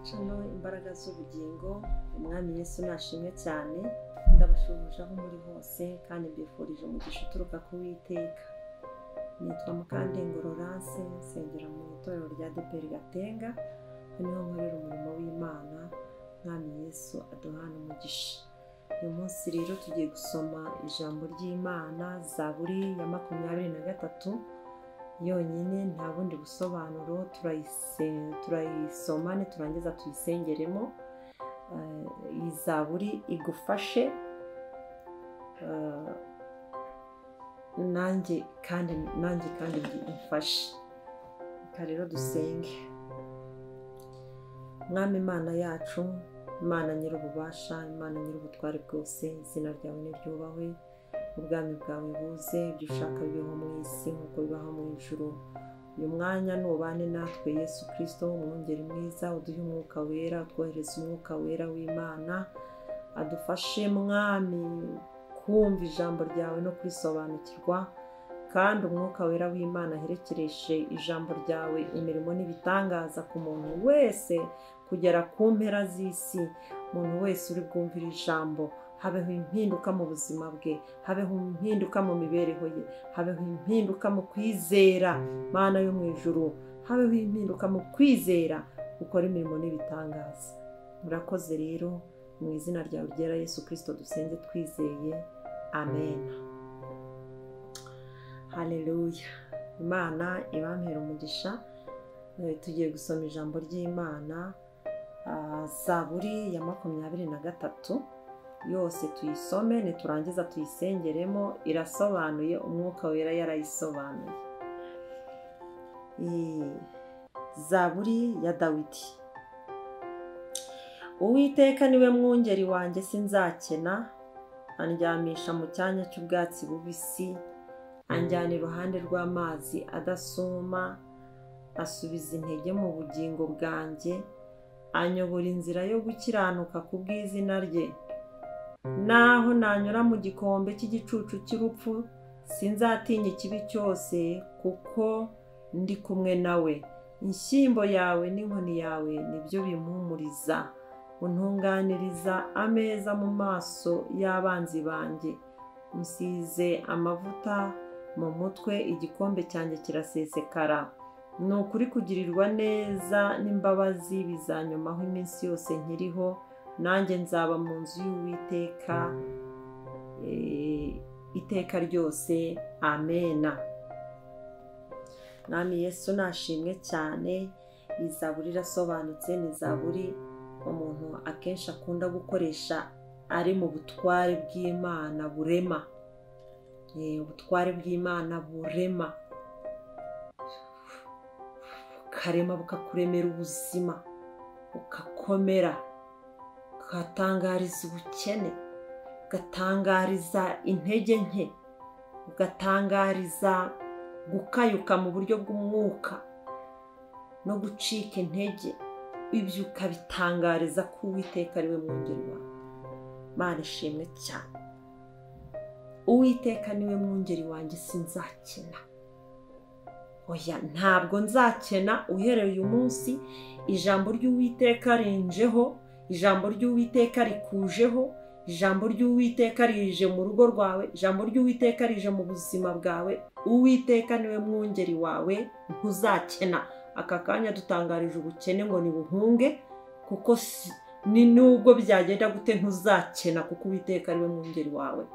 Channel Imbaraga z'ubugingo. Umwami Yesu nashimwe cyane. Ndabashuhuje aho muri hose kandi mbifurije umugisha uturuka ku Uwiteka. Nitwa Mukandengo Laurence, nsengera mu itorero rya ADEPR Gatenga, niho nkorera umurimo w'Imana. Mwami Yesu aduhana umugisha. Uyu munsi rero tugiye gusoma ijambo ry'Imana, Zaburi ya 23 yonyine, nta bundi busobanuro. Turayisoma niturangiza tuyisengeremo. Iyi Zaburi igufashe nanjye kandi imfashe. Reka rero dusenge. Mwami Imana yacu, Imana nyir'ububasha, Imana nyir'ubutware bwose, izina ryawe niryubahwe, ubwami bwawe buze, ibyo ushaka bibeho mu isi nk'uko bibaho mu ijuru. Uyu mwanya nubane natwe Yesu Kristo, umwungeri mwiza, uduhe umwuka wera, utwohereze umwuka wera w'Imana, adufashe Mwami kumva ijambo ryawe no kurisobanukirwa, kandi umwuka wera w'Imana aherekereshe ijambo ryawe imirimo n'ibitangaza ku muntu wese kugera ku mpera z'isi. Umuntu wese uri bwumvira ijambo, habeho impinduka mu buzima bwe, habeho impinduka mu mibereho ye, habeho impinduka mu kwizera. Mana yo mu ijuru, habeho impinduka mu kwizera, ukora imirimo n'ibitangaza. Murakoze rero, mu izina ryawe ryera Yesu Kristo dusenze twizeye, amen. Haleluya. Imana ibampera umugisha. Tugiye gusoma ijambo ry'Imana, Zaburi ya 23 yose tuyisome, niturangiza tuyisengeremo. Irasobanuye, umwuka wera yarayisobanuye. Zaburi ya Dawidi. Uwiteka niwe mwungeri wanjye, sinzakena. Andyamisha mu cyanya cy'ubwatsi bubisi, anjyana iruhande rw'amazi adasuma, asubiza intege mu bugingo bwanjye, anyobora inzira yo gukiranuka ku bw'izina rye. Naho nanyura mu gikombe cy'igicucu cy'urupfu, sinzatinya ikibi cyose, kuko ndi kumwe nawe. Inshyimbo yawe n'inkoni yawe nibyo bimpumuriza. Untunganiriza ameza mu maso y'abanzi banjye, unsize amavuta mu mutwe, igikombe cyanjye kirasesekara. Ni ukuri kugirirwa neza n'imbabazi bizanyomaho iminsi yose nkiriho, nanjye nzaba mu nzu y'Uwiteka iteka ryose. Amena. Mwami Yesu nashimwe cyane. Iyi Zaburi irasobanutse, ni Zaburi umuntu akenshi akunda gukoresha ari mu butware bw'Imana burema. Ubutware bw'Imana burema, bukarema, bukakuremera ubuzima, bukakomera, bugatangariza ubukene, bugatangariza intege nke, bugatangariza gukayuka mu buryo bw'umwuka no gucika intege. Ibyo ukabitangariza ko Uwiteka ari we mwungeri wawe. Mana ishimwe cyane. Uwiteka niwe mwungeri wanjye, sinzakena. Oya, ntabwo nzakena. Uhereye uyu munsi ijambo ry'Uwiteka rinjeho, ijambo ry'Uwiteka rikujeho, ijambo ry'Uwiteka rije mu rugo rwawe, ijambo ry'Uwiteka rije mu buzima bwawe. Uwiteka niwe mwungeri wawe, ntuzakena. Aka kanya dutangarije ubukene ngo nibuhunge, kuko ni nubwo byagenda gute ntuzakena, kuko Uwiteka ariwe mwungeri wawe.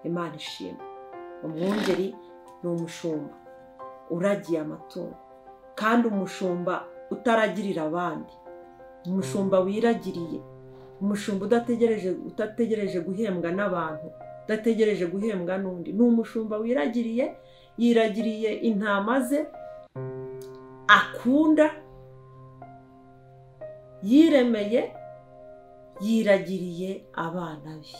Imana ishimwe. Umwungeri ni umushumba uragiye amatungo, kandi umushumba utaragirira abandi, umushumba wiragiriye, umushumba udategereje guhembwa n'abantu, udategereje guhembwa n'undi. Ni umushumba wiragiriye, yiragiriye intama ze akunda, yiremeye, yiragiriye abana be,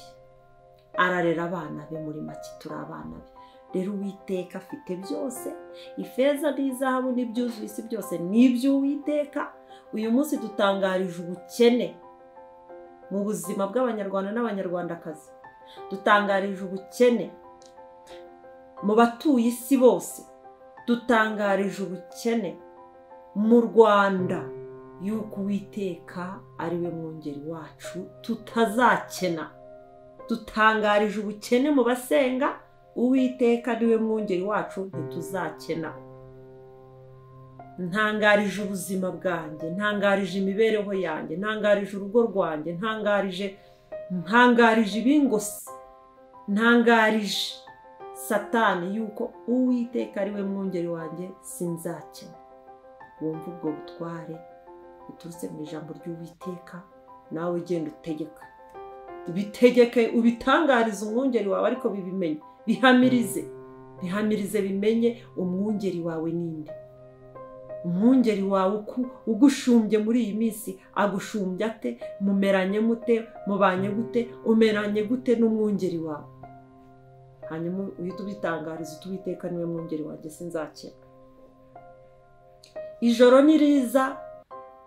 ararera abana be. Muri make turi abana be. Rero Uwiteka afite byose, ifeza n'izahabu n'ibyuzuye isi byose n'iby'Uwiteka. Uyu munsi dutangarije ubukene mu buzima bw'Abanyarwanda n'Abanyarwandakazi, dutangarije ubukene mu batuye isi bose, dutangarije ubukene mu Rwanda. yuko Uwiteka ari we mwungeri wacu tutazakena. Dutangarije ubukene mu basenga, Uwiteka ni we mwungeri wacu ntituzakena. Ntangarije ubuzima bwanjye, ntangarije imibereho yanjye, ntangarije urugo rwanjye, ntangarije ibingose, ntangarije Satani yuko Uwiteka ari we mwungeri wanjye sinzakena. Wumva ubwo butware buturutse mu ijambo ry'Uwiteka, nawe ugenda utegeka, bitegeke, ubitangarize umwungeri wawe, ariko bibimenye, bihamirize, bihamirize, bimenye umwungeri wawe ninde. Umwungeri wawe ugushumbye muri iyi minsi agushumbye ate? Mumeranye mute? Mubanye gute? Umeranye gute n'umwungeri wawe? Hanyuma uhita ubitangariza uti Uwiteka niwe mwungeri wanjye sinzakena. Ijoro niriza,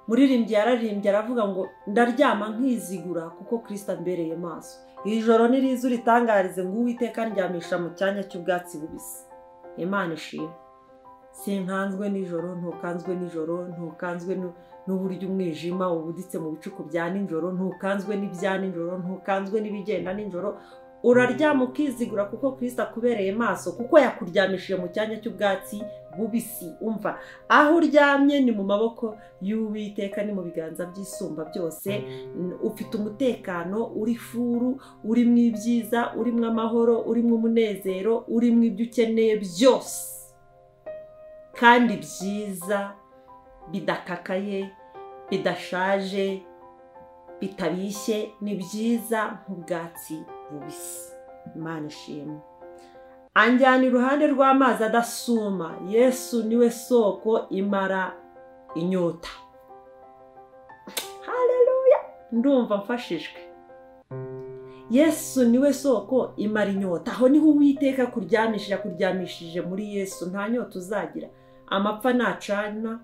muririmbyi yararirimbye aravuga ngo ndaryama nkizigura kuko Kristo ambereye maso. Ijoro niriza uritangarize ngo Uwiteka ndyamisha mu cyanya cy'ubwatsi bubisi. Imana ishimwe. Sinkanzwe nijoro, ntukanzwe nijoro, ntukanzwe n'uburyo umwijima ubuditse mu bicuku bya nijoro, ntukanzwe n'ibya nijoro, ntukanzwe n'ibigenda nijoro. Uraryama ukizigura kuko Kristo akubereye maso, kuko yakuryamishije mu cyanya cy'ubwatsi bubisi. Umva, aho uryamye ni mu maboko y'Uwiteka, ni mu biganza by'Isumba byose. Ufite umutekano, uri furu, uri mu ibyiza, uri mu amahoro, uri mu umunezero, uri mu ibyo ukeneye byose, kandi byiza, bidakakaye, bidashaje, bitabishye, ni byiza nk'ubwatsi bubisi. Imana ishimwe. Anjyana iruhande rw'amazi adasuma. Yesu niwe soko imara inyota. Haleluya! Ndumva mfashijwe. Yesu niwe soko imara inyota. Aho niho Uwiteka kuryamishije, akuryamishije muri Yesu nta nyota uzagira. Amapfa nacana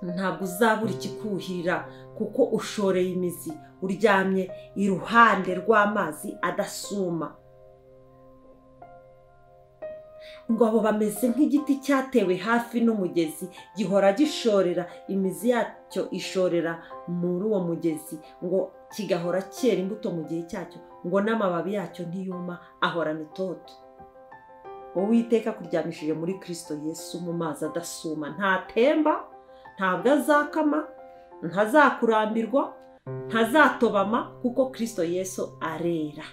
ntabwo uzabura ikikuhira, kuko ushoreye imizi, uryamye iruhande rw'amazi adasuma. Ngo abo bameze nk'igiti cyatewe hafi n'umugezi, gihora gishorera imizi yacyo, ishorera muri uwo mugezi, ngo kigahora cyera imbuto mu gihe cyacyo, ngo n'amababi yacyo ntiyuma, ahorana itoto. Uwiteka kuryamishije muri Kristo Yesu mu mazi adasuma, ntatemba, ntabwo azakama, ntazakurambirwa, ntazatobama, kuko Kristo Yesu arera,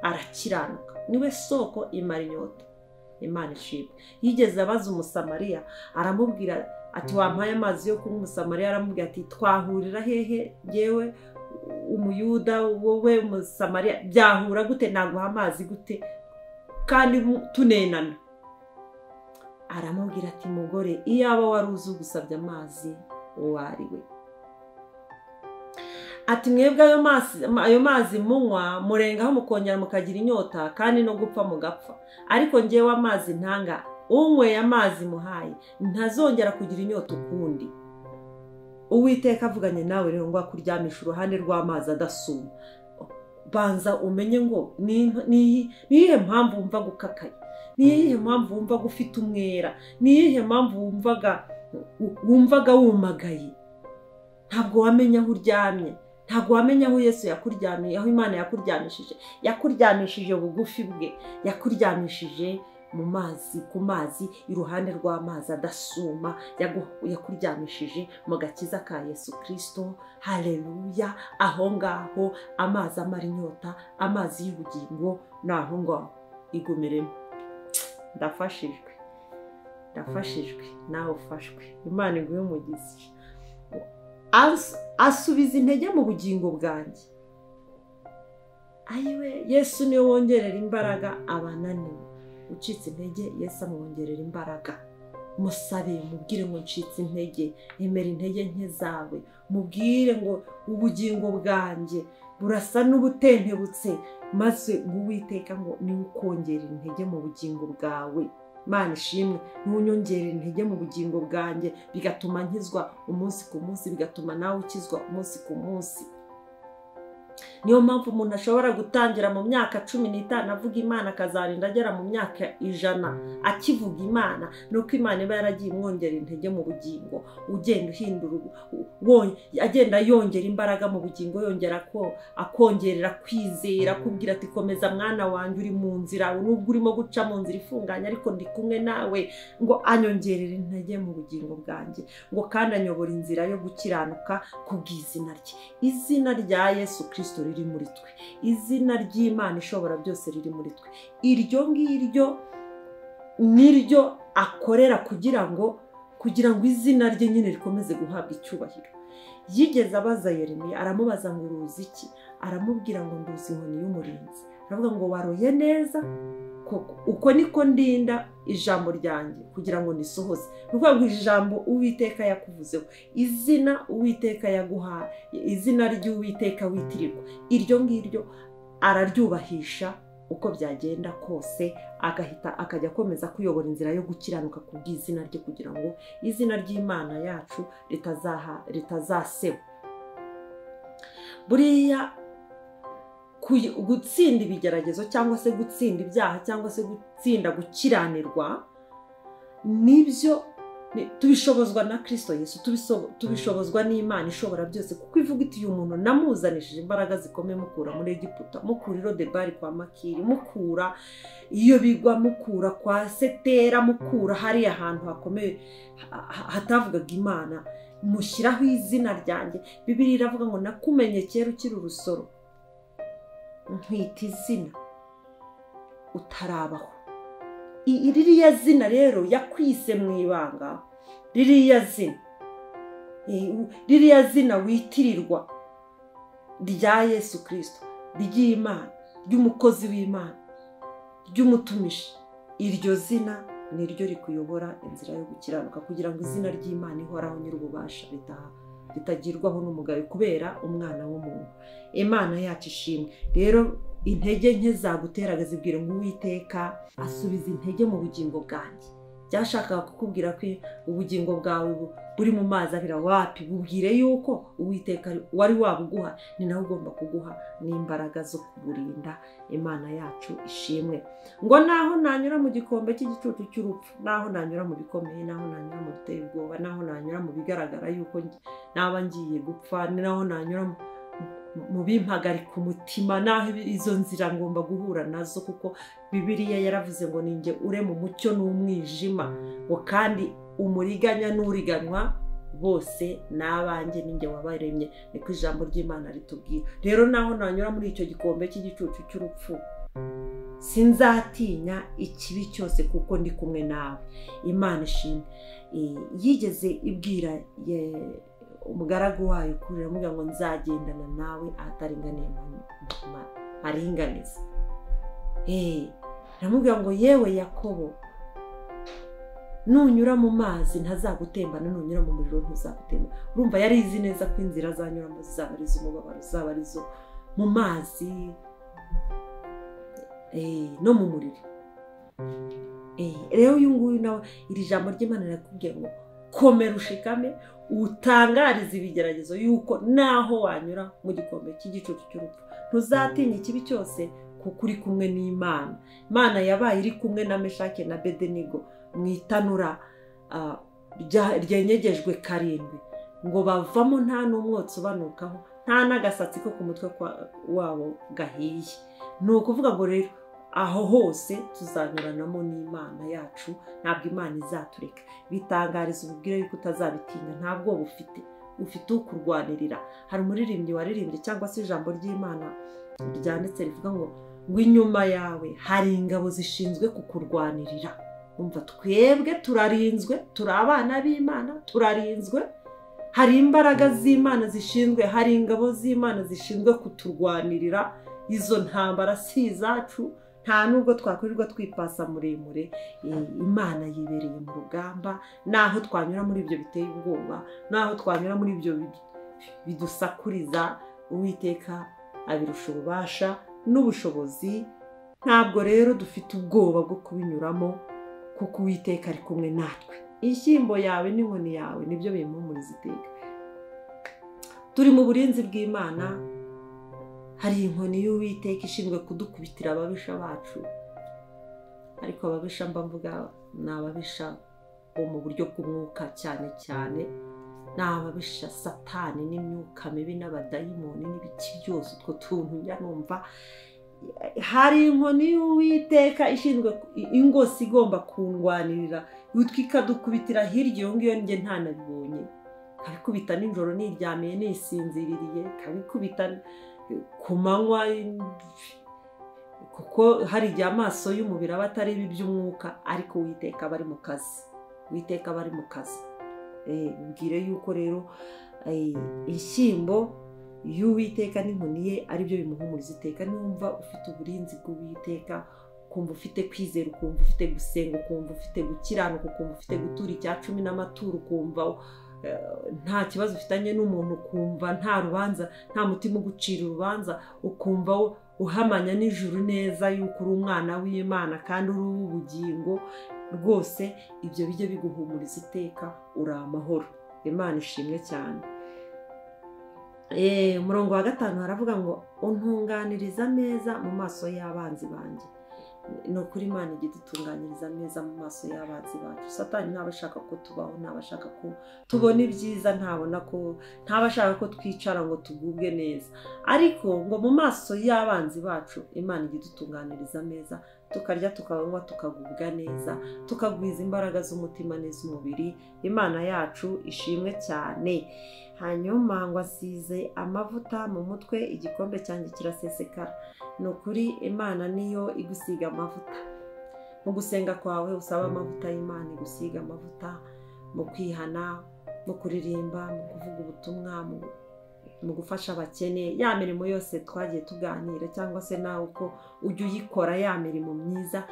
arakiranuka, niwe soko imara inyota. Imana ishimwe. Yigeze abaza Umusamariya, aramubwira ati wampaye amazi yo kunywa? Umusamariya aramubwira ati twahurira hehe yewe Umuyuda, wowe Umusamariya, byahura gute? Naguha amazi gute kandi tunenana? Aramubwira ati mugore, iyaba wari uzi ugusabye amazi uwo ari we. Ati mwebwe ayo mazi munywa murengaho mukongera mukagira inyota, kandi no gupfa mugapfa. Ariko njyewe amazi ntanga, unyweye amazi muhaye ntazongera kugira inyota ukundi. Uwiteka avuganye nawe rero ngo akuryamisha uruhande rw'amazi adasuma. Banza umenye ngo ni iyihe mpamvu wumva gukakaye, ni iyihe mpamvu wumva gufite umwera, ni iyihe mpamvu wumvaga wumagaye. Ntabwo wamenya aho uryamye, ntabwo wamenya aho Yesu yakuryamiye, aho Imana yakuryamishije. Yakuryamishije bugufi bwe, yakuryamishije mu mazi, ku mazi, iruhande rw'amazi adasuma, yakuryamishije mu gakiza ka Yesu Kristo. Haleluya! Aho ngaho amazi amara inyota, amazi y'ubugingo, naho ngaho igumiremo. Ndafashijwe, ndafashijwe, nawe ufashwe. Imana iguhe umugisha. Asubiza intege mu bugingo bwanjye. Ayiwe, Yesu niwe wongerera imbaraga abananiwe. Ucitse intege, Yesu amwongerera imbaraga. Musabe, mubwire ngo ncitse intege, emera intege nke zawe, mubwire ngo ubugingo bwanjye burasa n'ubutentebutse, maze ngo Uwiteka ngo niwe ukongerera intege mu bugingo bwawe. Imana ishimwe, ntunyongerera intege mu bugingo bwanjye, bigatuma nkizwa umunsi ku munsi, bigatuma nawe ukizwa umunsi ku munsi. Niyo mpamvu umuntu ashobora gutangira mu myaka 15 avuga Imana, akazarinda agera mu myaka 100 akivuga Imana. Nuko Imana iba yaragiye imwongera intege mu bugingo, ugenda uhindura, agenda yongera imbaraga mu bugingo, yongera ko akongerera kwizera, kubwira ati komeza mwana wanjye, uri mu nzira, nubwo urimo guca mu nzira ifunganye ariko ndi kumwe nawe, ngo anyongerere intege mu bugingo bwanjye, ngo kandi anyobora inzira yo gukiranuka kubw'izina rye. Izina rya Yesu Kristo riri muri twe, izina ry'Imana ishobora byose riri muri twe. Iryo ngiryo niryo akorera kugira ngo izina rye nyine rikomeze guhabwa icyubahiro. Yigeze abaza Yeremiya, aramubaza ngo uruzi iki? Aramubwira ngo nduzi inkoni y'umurinzi. Aravuga ngo waroye neza koko, uko niko ndinda ijambo ryanjye kugira ngo nisohoze. Nukuvuga ngo ijambo Uwiteka yakuvuzeho, izina Uwiteka yaguha, izina ry'Uwiteka witirirwa, iryo ngiryo araryubahisha uko byagenda kose, agahita akajya akomeza kuyobora inzira yo gukiranuka kubw'izina rye, kugira ngo izina ry'Imana yacu ritazaseba. Buriya gutsinda ibigeragezo cyangwa se gutsinda ibyaha cyangwa se gutsinda gukiranirwa, nibyo tubishobozwa na Kristo Yesu, tubishobozwa n'Imana ishobora byose, kuko ivuga iti uyu muntu namuzanishije imbaraga zikomeye, mukura muri Egiputa, mukura i Lodebari kwa Makiri, mukura iyo bigwa, mukura kwa Setera, mukura hariya hantu hakomeye hatavugaga Imana, mushyiraho izina ryanjye. Bibiliya iravuga ngo nakumenye kera ukiri urusoro, nkwita izina utarabaho. Ririya zina rero yakwise mu ibanga, ririya zina witirirwa rya Yesu Kristo, ry'Imana, ry'umukozi w'Imana, ry'umutumishi, iryo zina niryo rikuyobora inzira yo gukiranuka, kugira ngo izina ry'Imana ihoraho nyir'ububasha ritagirwaho n'umugayo kubera umwana w'umuntu. Imana yacu ishimwe. Rero intege nke zaguteraga zibwira ngo Uwiteka asubiza intege mu bugingo bwanjye. Byashakaga kukubwira ko ubugingo bwawe buri mu mazi abira, wapi? Bubwire yuko Uwiteka wari wabuguha, ni nawe ugomba kuguha n'imbaraga zo kuburinda. Imana yacu ishimwe. Ngo naho nanyura mu gikombe cy'igicucu cy'urupfu, naho nanyura mu bikomeye, naho nanyura mu biteye ubwoba, naho nanyura mu bigaragara yuko naba ngiye gupfa, naho nanyura mu bimpagarika umutima, naho izo nzira ngomba guhura nazo, kuko Bibiliya yaravuze ngo ninjye ure mu mucyo n'umwijima, ngo kandi umuriganya n'uriganywa bose n'abanjye, ninjye wabaremye, niko ijambo ry'Imana ritubwira. Rero naho nanyura muri icyo gikombe cy'igicucu cy'urupfu, sinzatinya ikibi cyose kuko ndi kumwe nawe. Imana ishimwe. Yigeze ibwira umugaragu wayo kurira amugira ngo nzagendana nawe ahataringaniye aringaniza. Aramubwira ngo yewe Yakobo, nunyura mu mazi ntazagutembana, nunyura mu muriro ntuzagutemba. Urumva yari izi neza ko inzira azanyuramo zizaba ari iz'umubabaro, zizaba ari izo mu mazi no mu muriro. Rero uyu nguyu nawe iri jambo ry'Imana rirakubwira ngo komera ushikame, utangarize ibigeragezo yuko naho wanyura mu gikombe cy'igicucu cy'urupfu ntuzatinya ikibi cyose, kuko uri kumwe n'Imana. Imana yabaye iri kumwe na Meshake na Abednego mu itanura ryenyegejwe 7, ngo bavamo nta n'umwotsi ubanukaho, nta n'agasatsi ko ku mutwe wabo gahiye. Ni ukuvuga ngo rero aho hose tuzanyuranamo n'Imana yacu, ntabwo Imana izatureka. Bitangariza ububwire yuko utazabitinya, nta bwoba ufite, ufite ukurwanirira. Hari umuririmbyi waririmbye cyangwa se ijambo ry'Imana ryanditse rivuga ngo inyuma yawe hari ingabo zishinzwe kukurwanirira. Umva, twebwe turarinzwe, turi abana b'Imana, turarinzwe. Hari imbaraga z'Imana zishinzwe, hari ingabo z'Imana zishinzwe kuturwanirira. Izo ntambara si izacu, nta nubwo twakwirirwa twipasa muremure. Imana yibereye mu rugamba, naho twanyura muri ibyo biteye ubwoba, naho twanyura muri ibyo bidusakuriza, Uwiteka abirusha ububasha n'ubushobozi. Ntabwo rero dufite ubwoba bwo kubinyuramo, kuko Uwiteka ari kumwe natwe. Inshyimbo yawe n'inkoni yawe nibyo bimpumuriza iteka. Turi mu burinzi bw'Imana, Hari inkoni y'Uwiteka ishinzwe kudukubitira ababisha bacu, ariko ababisha mba mvuga ni ababisha bo mu buryo bw'umwuka cyane cyane, ni ababisha Satani n'imyuka mibi n'abadayimoni n'ibiki byose, utwo tuntu njya numva. Hari inkoni y'Uwiteka ishinzwe ingosi igomba kundwanirira, ikadukubitira hirya iyo ngiyo njye ntanabibonye, ikabikubita nijoro niryamiye nisinziririye, ikabikubita ku manywa, kuko hari igihe amaso y'umubiri aba atari ibi by'umwuka, ariko Uwiteka aba ari mu kazi, Uwiteka aba ari mu kazi. Bwire yuko rero inshyimbo y'Uwiteka n'inkoni ye ari byo bimuhumuriza iteka. Niwumva ufite uburinzi bw'Uwiteka, ukumva ufite kwizera, ukumva ufite gusenga, ukumva ufite gukiranuka, ukumva ufite gutura icya cumi n'amaturo, ukumva nta kibazo ufitanye n'umuntu, ukumva nta rubanza, nta mutima ugucira urubanza, ukumva uhamanya n'ijuru neza yuko uri umwana w'Imana kandi uri uw'ubugingo rwose, ibyo bijye biguhumuriza iteka, uri amahoro. Imana ishimwe cyane. Umurongo wa 5 haravuga ngo untunganiriza ameza mu maso y'abanzi banjye. Ni ukuri Imana ijya idutunganyiriza ameza mu maso y'abanzi bacu. Satani ntaba ashaka ko tubaho, ntaba ashaka ko tubona ibyiza, ntabona ko, ntaba ashaka ko twicara ngo tugubwe neza, ariko ngo mu maso y'abanzi bacu Imana ijya idutunganiriza ameza, tukarya tukanywa tukagubwa neza, tukagwiza imbaraga z'umutima n'iz'umubiri. Imana yacu ishimwe cyane. Hanyuma ngo asize amavuta mu mutwe, igikombe cyanjye kirasesekara. Ni ukuri Imana niyo igusiga amavuta. Mu gusenga kwawe usaba amavuta y'Imana igusiga amavuta, mu kwihana, mu kuririmba, mu kuvuga ubutumwa, mu gufasha abakene, ya mirimo yose twagiye tuganira, cyangwa se nawe uko ujya uyikora ya mirimo myiza.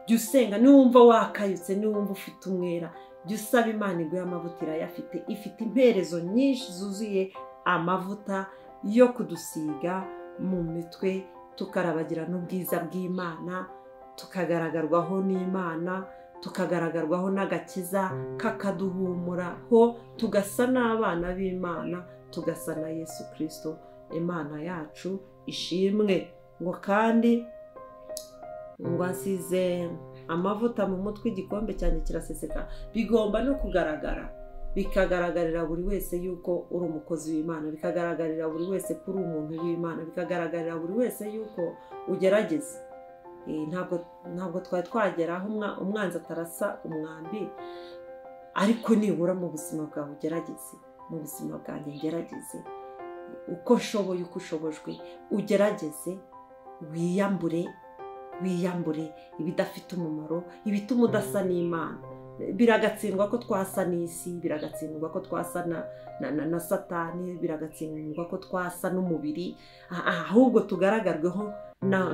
Jya usenga, niwumva wakayutse, niwumva ufite umwera, jya usaba Imana iguhe amavuta, irayafite. Ifite imperezo nyinshi zuzuye amavuta yo kudusiga mu mitwe, tukarabagira n'ubwiza bw'Imana, tukagaragarwaho n'Imana, tukagaragarwaho n'agakiza kakaduhumuraho, tugasa n'abana b'Imana, tugasa na Yesu Kristo. Imana yacu ishimwe. Ngo kandi ngo asize amavuta mu mutwe, igikombe cyanjye kiraseseka. Bigomba no kugaragara, bikagaragarira buri wese yuko uri umukozi w'Imana, bikagaragarira buri wese ko uri umuntu w'Imana, bikagaragarira buri wese yuko ugerageza. Ntabwo twari twagera aho umwanzi atarasa umwambi, ariko nibura mu buzima bwawe ugerageze, mu buzima bwanjye ngerageze uko nshoboye, uko ushobojwe, ugerageze, wiyambure, wiyambure ibidafite umumaro, ibituma udasa n'Imana. Biragatsindwa ko twasa n'isi, biragatsindwa ko twasa na Satani, biragatsindwa ko twasa n'umubiri, ahubwo tugaragarweho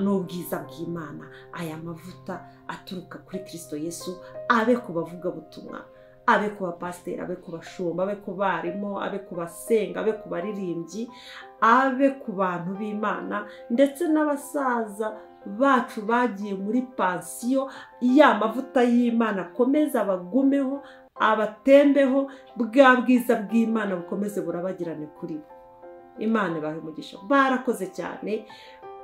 n'ubwiza bw'Imana. Aya mavuta aturuka kuri Kristo Yesu abe ku bavugabutumwa, abe ku bapasiteri, abe ku bashumba, abe ku barimu, abe ku basenga, abe ku baririmbyi, abe ku bantu b'Imana, ndetse n'abasaza bacu bagiye muri pansiyo. Ya mavuta y'Imana akomeze abagumeho, abatembeho, bwa bwiza bw'Imana bukomeze burabagirane kuri bo. Imana ibahe umugisha. Barakoze cyane,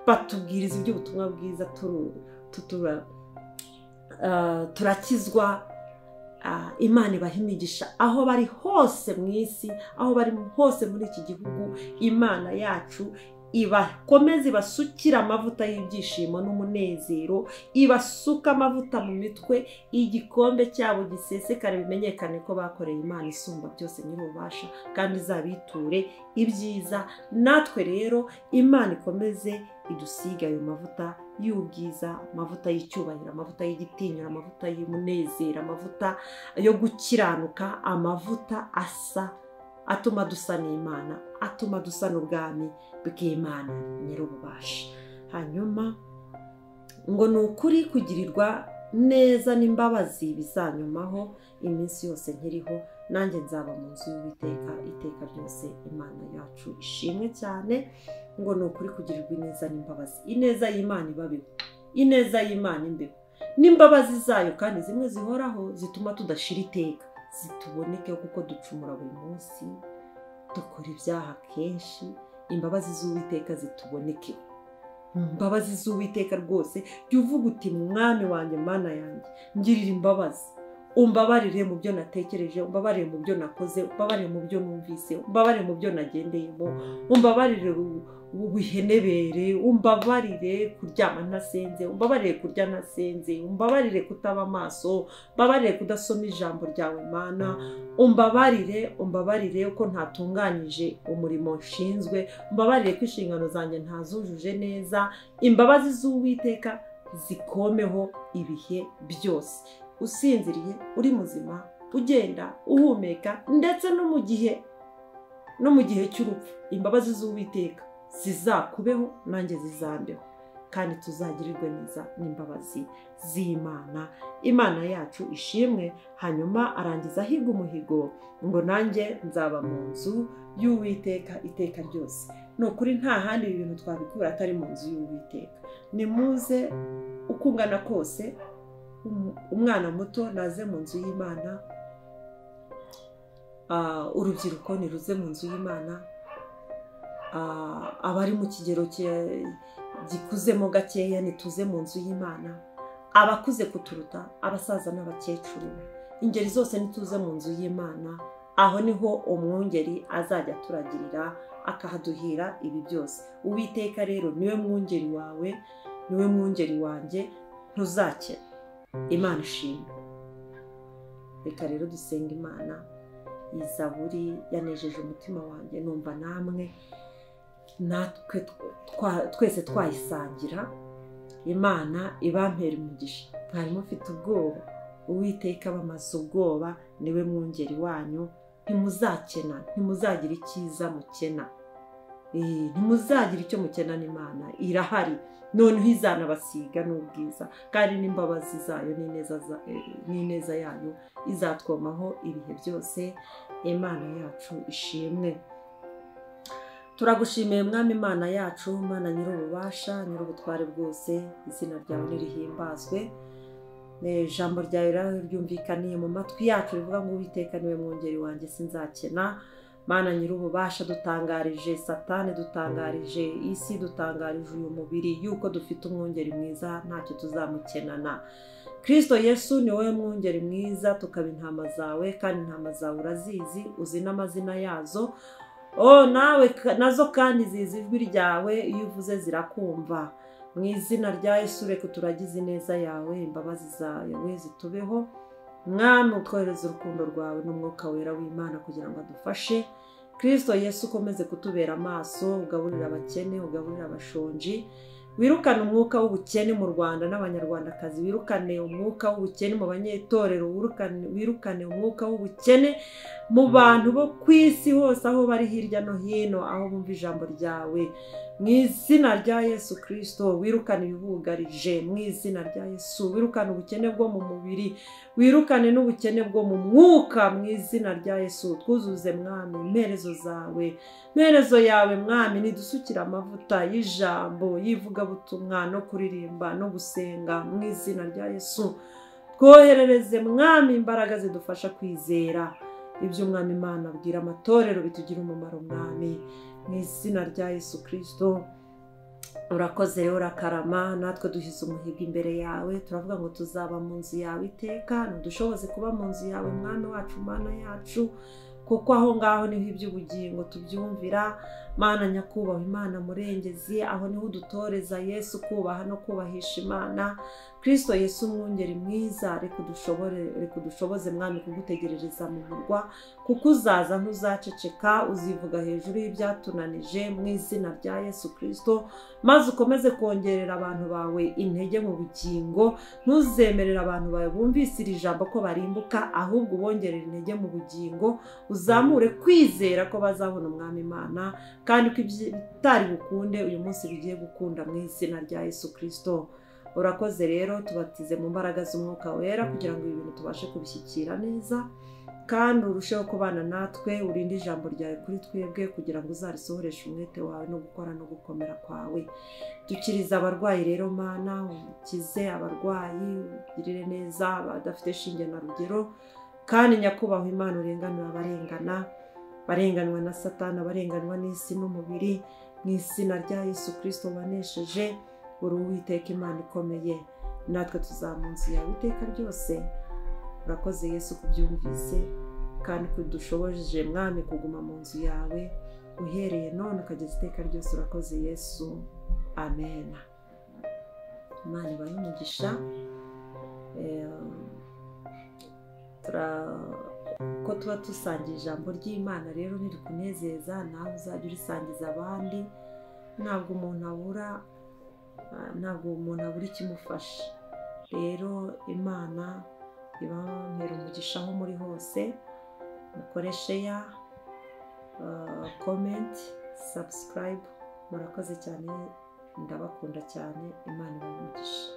batubwiriza iby'ubutumwa bwiza, turakizwa. Imana ibaha imigisha aho bari hose mu isi, aho bari hose muri iki gihugu. Imana yacu ibakomeze, ibasukira amavuta y'ibyishimo n'umunezero, ibasuka amavuta mu mitwe, igikombe cyabo gisesekare, bimenyekane ko bakoreye Imana isumba byose nyir'ububasha, kandi izabiture ibyiza. Natwe rero Imana ikomeze idusiga ayo mavuta y'ubwiza, amavuta y'icyubahiro, amavuta y'igitinyiro, amavuta y'umunezero, amavuta yo gukiranuka, amavuta asa atuma dusa n'Imana, atuma dusa n'ubwami bw'Imana nyir'ububasha. Hanyuma ngo ni ukuri kugirirwa neza n'imbabazi bizanyumaho iminsi yose nkiriho, nanjye nzaba mu nzu y'Uwiteka iteka ryose. Imana yacu ishimwe cyane. Ngo ni ukuri kugirirwa ineza n'imbabazi, ineza y'Imana ibabeho, ineza y'Imana imbeho, n'imbabazi zayo kandi zimwe zihoraho zituma tudashira iteka, zituboneke, kuko ducumura buri munsi, dukora ibyaha kenshi. Imbabazi z'Uwiteka zitubonekeho, imbabazi z'Uwiteka rwose. Jya uvuga uti mwami wanjye, Mana yanjye, ngirira imbabazi, umbabarire mu byo natekereje, umbabarire mu byo nakoze, umbabarire mu byo numvise, umbabarire mu byo nagendeyemo, umbabarire ubuhenebere, umbabarire kuryama ntasenze, umbabarire kurya ntasenze, umbabarire kutaba amaso, umbabarire kudasoma ijambo ryawe Mana, umbabarire, umbabarire uko ntatunganyije umurimo nshinzwe, umbabarire ko inshingano zanjye ntazujuje neza. Imbabazi z'Uwiteka zikomeho ibihe byose, usinziriye, uri muzima, ugenda, uhumeka, ndetse no mu gihe cy'urupfu, imbabazi z'Uwiteka zizakubeho nanjye zizambeho, kandi tuzagirirwe neza n'imbabazi z'Imana. Imana yacu ishimwe. Hanyuma arangiza ahiga umuhigo ngo nanjye nzaba mu nzu y'Uwiteka iteka ryose. Ni ukuri nta handi ibi bintu twabikura atari mu nzu y'Uwiteka. Nimuze uko ungana kose, umwana muto naze mu nzu y'Imana, urubyiruko niruze mu nzu y'Imana, abari mu kigero gikuzemo gakeya nituze mu nzu y'Imana, abakuze kuturuta, abasaza n'abakecuru, ingeri zose nituze mu nzu y'Imana. Aho niho umwungeri azajya aturagirira akahaduhira ibi byose. Uwiteka rero niwe mwungeri wawe, niwe mwungeri wanjye, ntuzakena. Imana ishimwe. Reka rero dusenga Imana. Iyi zaburi yanejeje umutima wanjye, numva namwe natwe twese twayisangira. Imana ibampera umugisha. Mwari mufite ubwoba, Uwiteka bamaze ubwoba, niwe mwungeri wanyu, ntimuzakena, ntimuzagira icyiza mukena, ntimuzagira icyo mukena n'Imana irahari. Noneho izanabasiga n'ubwiza, kandi n'imbabazi zayo n'ineza yayo izatwomaho ibihe byose. Imana yacu ishimwe. Turagushimiye Mwami Imana yacu, Mana nyir'ububasha, nyir'ubutware bwose, izina ryawe nirihimbazwe. Ijambo ryawe ryumvikaniye mu matwi yacu rivuga ngo Uwiteka niwe mwungeri wanjye sinzakena. Mana nyir'ububasha, dutangarije Satani, dutangarije isi, dutangarije uyu mubiri yuko dufite umwungeri mwiza, ntacyo tuzamukenana. Kristo Yesu ni wowe mwungeri mwiza, tukaba intama zawe, kandi intama zawe urazizi, uzi n'amazina yazo. Nawe nazo kandi zizi ijwi ryawe, iyo uvuze zirakumva. Mu izina rya Yesu reka turagize ineza yawe, imbabazi zawe zitubeho. Mwami utwohereze urukundo rwawe n'umwuka wera w'Imana kugira ngo adufashe. Kristo Yesu ukomeze kutubera amaso, ugaburira abakene, ugaburira abashonji, wirukane umwuka w'ubukene mu Rwanda n'abanyarwandakazi, wirukane umwuka w'ubukene mu banyetorero, wirukane umwuka w'ubukene mu bantu bo ku isi hose, aho bari hirya no hino, aho bumva ijambo ryawe. Mu izina rya Yesu Kristo wirukane ibibugarije, mu izina rya Yesu wirukane ubukene bwo mu mubiri, wirukane n'ubukene bwo mu mwuka, mu izina rya Yesu. Twuzuze Mwami imperezo zawe, imperezo yawe Mwami, nidusukira amavuta y'ijambo, y'ivugabutumwa, no kuririmba no gusenga, mu izina rya Yesu. Twoherereze Mwami imbaraga zidufasha kwizera ibyo Mwami Imana abwira amatorero, bitugira umumaro Mwami, mu izina rya Yesu Kristo. Urakoze rero, urakarama, natwe duhize umuhigo imbere yawe, turavuga ngo tuzaba mu nzu yawe iteka. Ntidushoboze kuba mu nzu yawe Mwami wacu, Mana yacu, kuko aho ngaho niho iby'ubugingo tubyumvira. Mana nyakubahwa, Imana murengezi, aho niho udutoreza Yesu kubaha no kubahisha Imana. Kristo Yesu umwungeri mwiza, reka udushoboze Mwami kugutegerereza mu murwa, kuko uzaza ntuzaceceka, uzivuga hejuru y'ibyatunanije, mu izina rya Yesu Kristo. Maze ukomeze kongerera abantu bawe intege mu bugingo, ntuzemerere abantu bawe bumvise iri jambo ko barimbuka, ahubwo ubongerere intege mu bugingo, uzamure kwizera ko bazabona Umwami Imana, kandi ko ibitari bukunde uyu munsi bigiye gukunda, mu izina rya Yesu Kristo. Urakoze rero, tubatize mu mbaraga z'umwuka wera kugira ngo ibi bintu tubashe kubishyikira neza, kandi urusheho kubana natwe, urinde ijambo ryawe kuri twebwe kugira ngo uzarisohoreshe umwete wawe no gukora no gukomera kwawe. Dukirize abarwayi rero Mana, ukize abarwayi, ugirire neza abadafite shinge na rugero, kandi nyakubahwa Imana urenganura abarengana. Abarenganywa na Satani, abarenganywa n'isi n'umubiri, mu izina rya Yesu Kirisito wanesheje, uri Uwiteka Imana ikomeye, natwe tuzaba mu nzu yawe iteka ryose. Urakoze Yesu kubyumvise kandi kudushoboje Mwami kuguma mu nzu yawe uhereye none ukageza iteka ryose. Urakoze Yesu, amen. Imana ibahe umugisha. Ko tuba dusangiye ijambo ry'Imana rero nirikunezeza, nawe uzajya urisangiza abandi. Ntabwo umuntu abura ikimufasha. Rero Imana ibamera umugisha aho muri hose. Mukore share, comment, subscribe. Murakoze cyane, ndabakunda cyane. Imana ibahe umugisha.